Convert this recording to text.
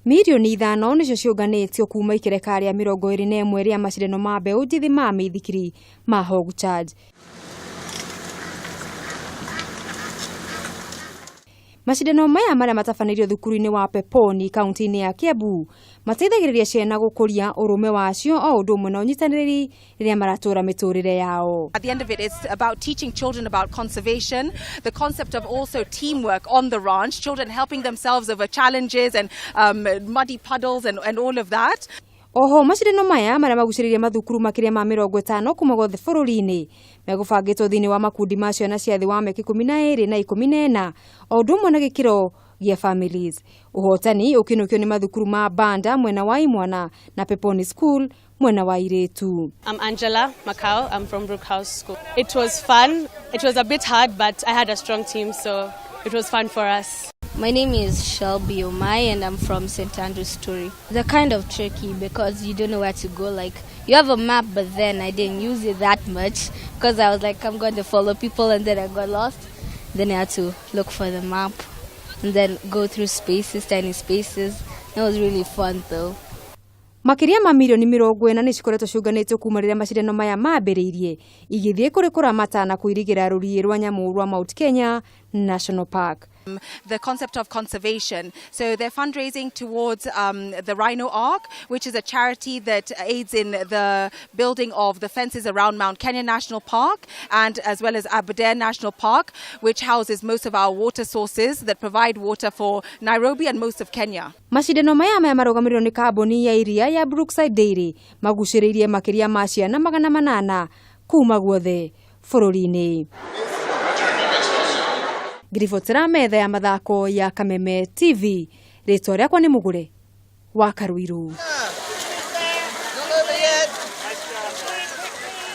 Mirioni 5 nĩcio ciũnganĩtio kuma ikereka rĩa 21 rĩa macindano ma mbeũ njĩthĩ ma mĩithikiri ma Hog Charge. Macindano maya marĩa matabanĩirio thukuru-inĩ wa Peponi kaunti-inĩ ya Kiambu mateithagĩrĩria ciana gũkũria ũrũme wacio o ũndũ ũmwe na ũnyitanĩri rĩrĩa maratũra mĩtũrĩre yao. At the end of it, it's about teaching children about conservation, the concept of also teamwork on the ranch, children helping themselves over challenges and muddy puddles and all of that. Oho macindano maya marĩa magucĩrĩirie mathukuru makĩria ma 50 kuma guothe bũrũri-inĩ megũbangĩtwo thĩinĩ wa makundi ma ciana cia thĩ wa mĩaka 12 na 14 o ũndũ ũmwe na gĩkĩro gĩa families. Ũhotani ũkĩinũkio nĩ mathukuru ma Banda mwena wa imwana na Peponi School mwena wa irĩtu. I'm Angela Macau. I'm from Brookhouse School. It was fun. It was a bit hard, but I had a strong team, so it was fun for us. My name is Shelby Omai and I'm from St. Andrew's Story. They're kind of tricky because you don't know where to go. Like, you have a map, but then I didn't use it that much because I was like, I'm going to follow people, and then I got lost. Then I had to look for the map and then go through spaces, tiny spaces. It was really fun though. Makĩria ma mirioni 40 nĩ cikoretwo ciũnganĩtio kuma rĩrĩa macindano maya mambĩrĩirie igĩthiĩ kũrĩ kũramata na kũirigĩra rũriĩ rwa nyamũ rwa Mount Kenya National Park. The concept of conservation. So they're fundraising towards the Rhino Ark, which is a charity that aids in the building of the fences around Mount Kenya National Park and as well as Aberdare National Park, which houses most of our water sources that provide water for Nairobi and most of Kenya. Macindano maya maya marũgamĩrĩirwo nĩ kambuni ya iria ya Brookside Dairy magucĩrĩirie makĩria ma ciana 800 kuma guothe bũrũri-inĩ. Ngiribotera metha ya mathako ya Kameme TV, rĩtwa rĩakwa nĩ Mũgũre wa Karuiru.